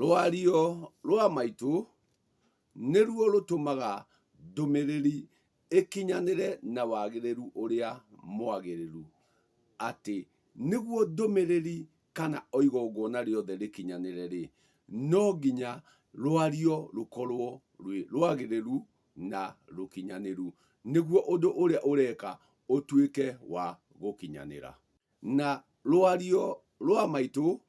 Rwario rwa maitũ nĩruo rũtũmaga ndũmĩrĩri ĩkinyanĩre na wagĩrĩru ũrĩa mwagĩrĩru. Atĩ nĩguo ndũmĩrĩri kana o igongona rĩothe rĩkinyanĩre-rĩ, no nginya rwario rũkorwo rwĩ rwagĩrĩru na rũkinyanĩru nĩguo ũndũ ũrĩa ũreka ũtuĩke wa gũkinyanĩra. Na rwario rwa maitũ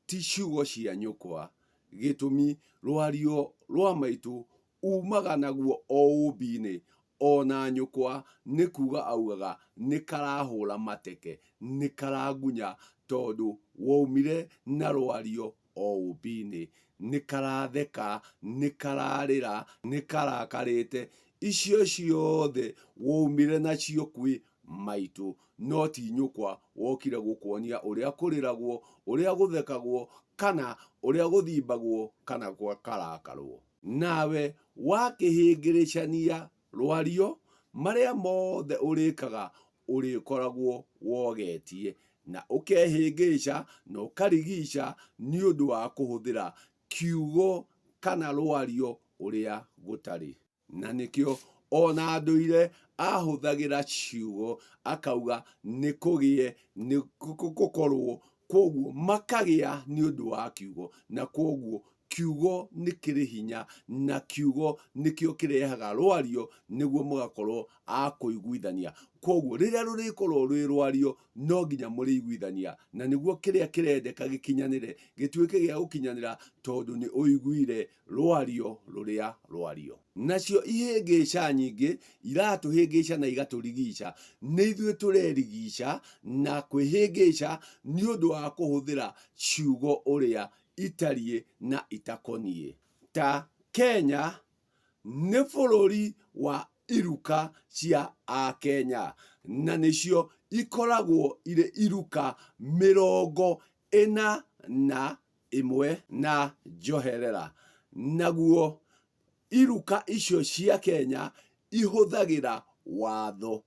ti ciugo cia nyũkwa, gĩtũmi rwario rwa maitũ umaga naguo o ũmbi-inĩ, ona nyũkwa nĩ kuga augaga nĩ karahũra mateke, nĩ karagunya tondũ waumire na rwario o ũmbi-inĩ. Nĩ karatheka, nĩ kararĩra, nĩ karakarĩte, icio ciothe waumire nacio kwĩ maitũ, no ti nyũkwa wokire gũkuonia ũrĩa kũrĩragwo, ũrĩa gũthekagwo, kana ũrĩa gũthimbagwo kana gũkarakarwo. Nawe wakĩhĩngĩrĩcania rwario, marĩa mothe ũrĩkaga ũrĩkoragwo wogetie, na ũkehĩngĩca na ũkarigica nĩ ũndũ wa kũhũthĩra kiugo kana rwario ũrĩa gũtarĩ. Na nĩkĩo ona ndũire ahũthagĩra ciugo akauga nĩ kũgĩe, nĩ gũkorwo, kwoguo makagĩa nĩ ũndũ wa kiugo. Na kwoguo kiugo nĩ kĩrĩ hinya na kiugo nĩkĩo kĩrehaga rwario nĩguo mũgakorwo a kũiguithania. Kwoguo rĩrĩa rũrĩkorwo rwĩ rwario no nginya mũrĩiguithania na nĩguo kĩrĩa kĩrendeka gĩkinyanĩre gĩtuĩke gĩa gũkinyanĩra tondũ nĩ ũiguire rwario rũrĩa rwario. Nacio ihĩngĩca nyingĩ iratũhĩngĩca na igatũrigica. Nĩ ithuĩ tũrerigica na kwĩhĩngĩca nĩ ũndũ wa kũhũthĩra ciugo ũrĩa itariĩ na itakoniĩ. Ta Kenya nĩ bũrũri wa iruka cia Akenya na nĩcio ikoragwo irĩ iruka 41 na njoherera. Naguo iruka icio cia Kenya ihũthagĩra watho.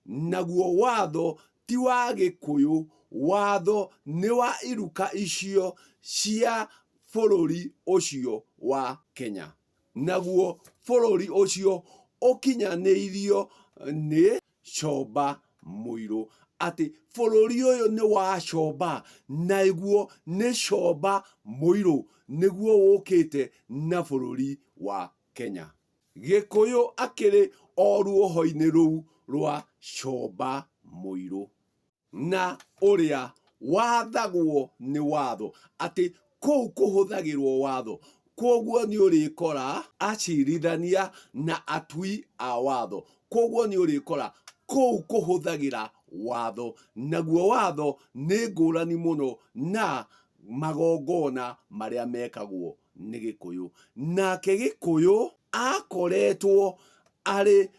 Naguo watho ti wa Gĩkũyũ, watho nĩ wa iruka icio cia bũrũri ũcio wa Kenya. Naguo bũrũri ũcio ũkinyanĩirio nĩ Comba Mũirũ. Atĩ bũrũri ũyũ nĩ wa Comba, naguo nĩ Comba Mũirũ nĩguo ũkĩte na bũrũri wa Kenya. Gĩkũyũ akĩrĩ o ruoho-inĩ rũu rwa Comba Mũirũ. Na ũrĩa wathagwo nĩ watho, atĩ kũu kũhũthagĩrwo watho. Kwoguo nĩ ũrĩkora acirithania na atui a watho. Kwoguo nĩ ũrĩkora kũu kũhũthagĩra watho, naguo watho nĩ ngũrani mũno na magongona marĩa mekagwo nĩ Gĩkũyũ. Nake Gĩkũyũ akoretwo arĩ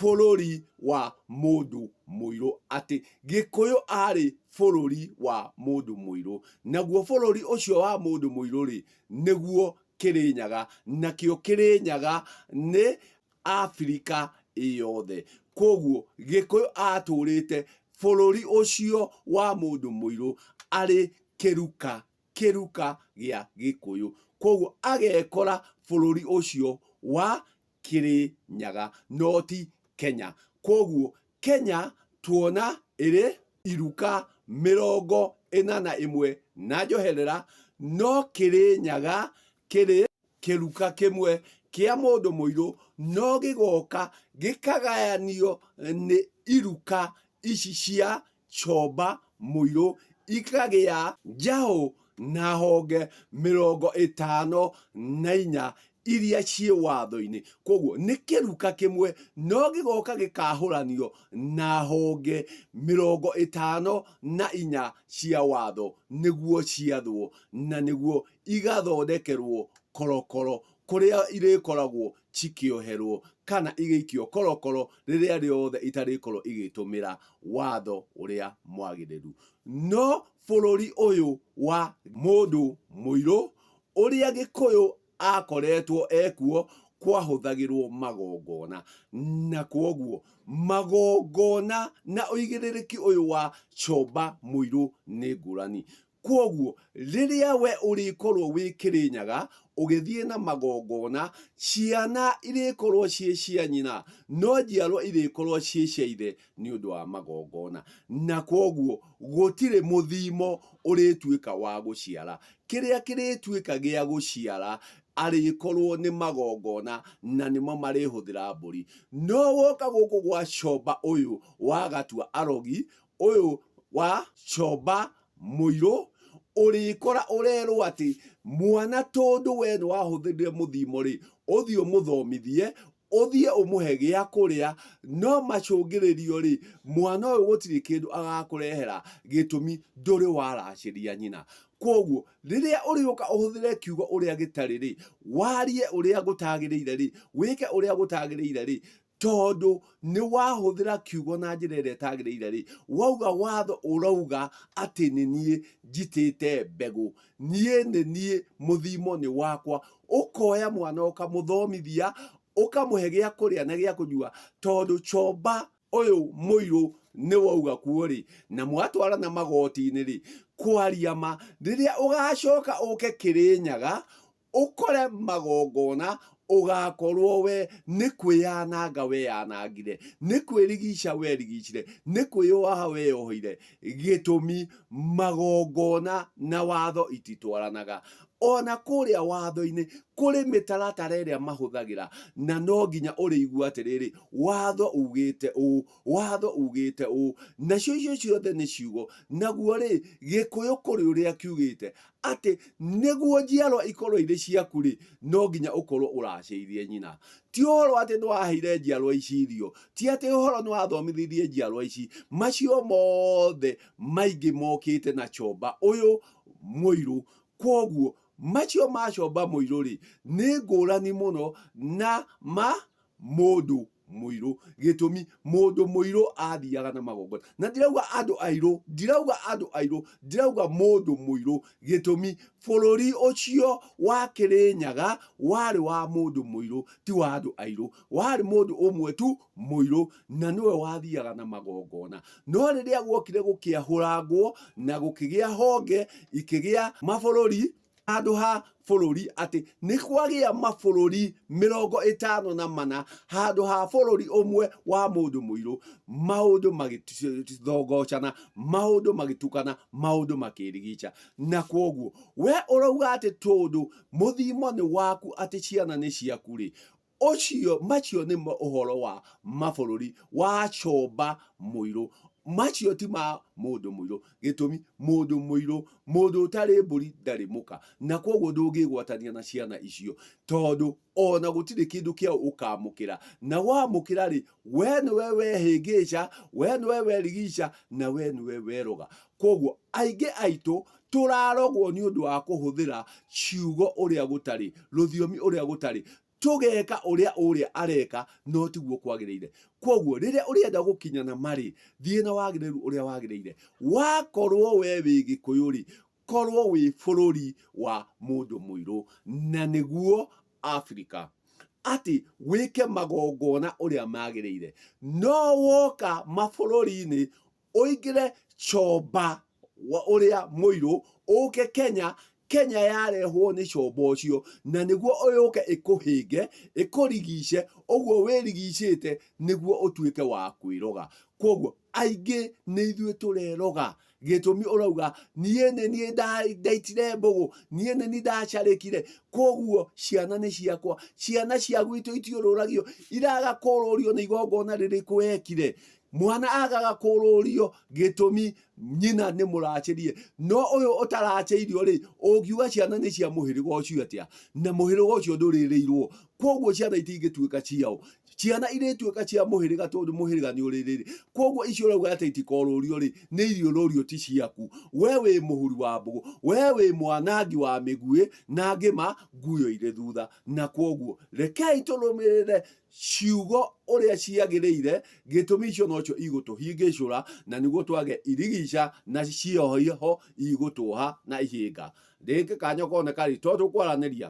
bũrũri wa mũndũ mũirũ, atĩ Gĩkũyũ arĩ bũrũri wa mũndũ mũirũ. Naguo bũrũri ũcio wa mũndũ mũirũ-rĩ, nĩguo Kĩrĩnyaga, nakĩo Kĩrĩnyaga nĩ Abirika yothe. Kwoguo Gĩkũyũ atũrĩte bũrũri ũcio wa mũndũ mũirũ arĩ kĩruka kĩruka gĩa Gĩkũyũ. Kwoguo agekora bũrũri ũcio wa Kĩrĩnyaga no ti Kenya. Kwoguo Kenya tuona ĩrĩ iruka 41 na njoherera, no Kĩrĩnyaga kĩrĩ kĩruka kĩmwe kĩa mũndũ mũirũ no gĩgoka gĩkagayanio nĩ iruka ici cia Comba Mũirũ ikagĩa njaũ na honge 54 iria ciĩ watho-inĩ. Kwoguo nĩ kĩruka kĩmwe no gĩgoka gĩkahũranio na honge 54 cia watho nĩguo ciathwo na nĩguo igathondekerwo korokoro kũrĩa irĩkoragwo cikĩoherwo kana igĩikio korokoro rĩrĩa rĩothe itarĩkorwo igĩtũmĩra watho ũrĩa mwagĩrĩru. No bũrũri ũyũ wa mũndũ mũirũ ũrĩa Gĩkũyũ akoretwo ekuo kwahũthagĩrwo magongona, na kwoguo magongona na ũigĩrĩrĩki ũyũ wa Comba Mũirũ nĩ ngũrani. Kwoguo rĩrĩa we ũrĩkorwo wĩ Kĩrĩnyaga ũgĩthiĩ na magongona, ciana irĩkorwo ciĩ cia nyina, no njiarwa irĩkorwo ciĩ cia ithe nĩ ũndũ wa magongona. Na kwoguo gũtirĩ mũthimo ũrĩtuĩka wa gũciara. Kĩrĩa kĩrĩtuĩka gĩa gũciara arĩkorwo nĩ magongona na nĩmo marĩhũthĩra mbũri. No woka gũkũ gwa Comba ũyũ wa Gatua Arogi, ũyũ wa Comba Mũirũ, ũrĩkora ũrerwo atĩ mwana tondũ we nĩ wahũthĩrire mũthimo rĩ, ũthiĩ ũmũthomithie, ũthiĩ ũmũhe gĩa kũrĩa, no macũngĩrĩrio rĩ, mwana ũyũ gũtirĩ kĩndũ agakũrehera, gĩtũmi ndũrĩ waracĩria nyina. Kwoguo rĩrĩa ũrĩũka ũhũthĩre kiugo ũrĩa gĩtarĩ rĩ, warie ũrĩa gũtagĩrĩire rĩ, wĩke ũrĩa gũtagĩrĩire rĩ, tondũ nĩ wahũthĩra kiugo na njĩra ĩrĩa ĩtagĩrĩire rĩ, wauga watho ũrauga atĩ nĩ niĩ njitĩte mbegũ, niĩ nĩ niĩ mũthimo nĩ wakwa, ũkoya mwana ũkamũthomithia, ũkamũhe gĩa kũrĩa na gĩa kũnyua, tondũ Chomba ũyũ mũirũ nĩ wauga kuo rĩ, na mwatwarana magoti-inĩ rĩ, kwaria ma, rĩrĩa ũgacoka ũke Kĩrĩnyaga, ũkore magongona ũgakorwo we nĩ kwĩyananga weyanangire, nĩ kwĩrigica werigicire, nĩ kwĩyoha weyohire. Gĩtũmi, magongona na watho ititwaranaga. Ona kũrĩa watho-inĩ kũrĩ mĩtaratara ĩrĩa mahũthagĩra, na no nginya ũrĩigua atĩrĩrĩ, watho ugĩte ũũ, watho ugĩte ũũ. Nacio icio ciothe nĩ ciugo. Naguo rĩ, Gĩkũyũ kũrĩ ũrĩa kiugĩte, atĩ nĩguo njiarwa ikorwo irĩ ciaku rĩ, no nginya ũkorwo ũracĩirie nyina. Ti ũhoro atĩ nĩ waheire njiarwa ici irio, ti atĩ ũhoro nĩ wathomithirie njiarwa ici, macio mothe maingĩ mokĩte na Chomba ũyũ mũirũ. Kwoguo macio ma Chomba mũirũ rĩ, nĩ ngũrani mũno na ma mũndũ mũirũ. Gĩtũmi, mũndũ mũirũ athiaga na magongona. Na ndirauga andũ airũ, ndirauga andũ airũ, ndirauga mũndũ mũirũ. Gĩtũmi, bũrũri ũcio wa Kĩrĩnyaga warĩ wa mũndũ mũirũ, ti wa andũ airũ. Warĩ mũndũ ũmwe tu mũirũ, na nĩwe wathiaga na magongona. No rĩrĩa guokire gũkĩahũrangwo na gũkĩgĩa honge, ikĩgĩa mabũrũri, handũ ha bũrũri atĩ nĩ kwagĩa mabũrũri 54 handũ ha bũrũri ũmwe wa mũndũ mũirũ, maũndũ magĩthongocana, maũndũ magĩtukana, maũndũ makĩrigica. Na kwoguo we ũrauga atĩ tondũ mũthimo nĩ waku atĩ ciana nĩ ciaku rĩ, Ũcio, macio nĩmo ũhoro wa mabũrũri wa Comba Mũirũ. Macio ti ma mũndũ mũirũ. Gĩtũmi, mũndũ mũirũ, mũndũ ũtarĩ mbũri ndarĩ mũka. Na kwoguo ndũngĩgwatania na ciana icio tondũ ona gũtirĩ kĩndũ kĩao ũkamũkĩra. Na wamũkĩra rĩ, we nĩwe wehĩngĩca, we nĩwe werigica, na we nĩwe weroga. Kwoguo aingĩ aitũ tũrarogwo nĩ ũndũ wa kũhũthĩra ciugo ũrĩa gũtarĩ, rũthiomi ũrĩa gũtarĩ. Tũgeka ũrĩa ũrĩa areka no tiguo kwagĩrĩire. Kwoguo rĩrĩa ũrĩenda gũkinya na ma-rĩ, thiĩ na wagĩrĩru ũrĩa wagĩrĩire. Wakorwo we wĩ Gĩkũyũ-rĩ, korwo wĩ bũrũri wa mũndũ mũirũ, na nĩguo Afrika, atĩ wĩke magongona ũrĩa magĩrĩire. No woka mabũrũri-inĩ ũingĩre Chomba ũrĩa mũirũ ũke Kenya, Kenya yarehwo nĩ Chomba ũcio na nĩguo yũke ĩkũhĩnge ĩkũrigice ũguo wĩrigicĩte nĩguo ũtuĩke wa kwĩroga. Kwoguo aingĩ nĩ ithuĩ tũreroga, gĩtũmi ũrauga niĩ nĩ niĩ ndaitire mbũgũ, niĩ nĩ niĩ ndacarĩkire, kwoguo ciana nĩ ciakwa, ciana cia gwitũ itiũrũragio, iraga kũrũrio nĩ igongona rĩrĩkũ wekire. Mwana agaga kũrũrio gĩtũmi nyina nĩ mũracĩrie, no ũyũ ũtaracĩirio rĩ, ũngiuga ciana nĩ cia mũhĩrĩga ũcio atĩa? Na mũhĩrĩga ũcio ndũrĩrĩirwo. Kwoguo ciana itingĩtuĩka ciao. Ciana irĩtuĩka cia mũhĩrĩga tondũ mũhĩrĩga nĩ ũrĩrĩire. Kwoguo icio ũrauga atĩ itikorũrio rĩ, nĩ iriũrũrio ti ciaku. We wĩ mũhuri wa mbũgũ, we wĩ mwanangi wa mĩguĩ na ngĩma nguyo irĩ thutha. Na kwoguo rekei tũrũmĩrĩre ciugo ũrĩa ciagĩrĩire, gĩtũmi icio nocio igũtũhingĩcũra na nĩguo twage irigica na cioho igũtũoha na ihĩnga. Rĩngĩ kanya koneka rĩ, to tũkwaranĩria.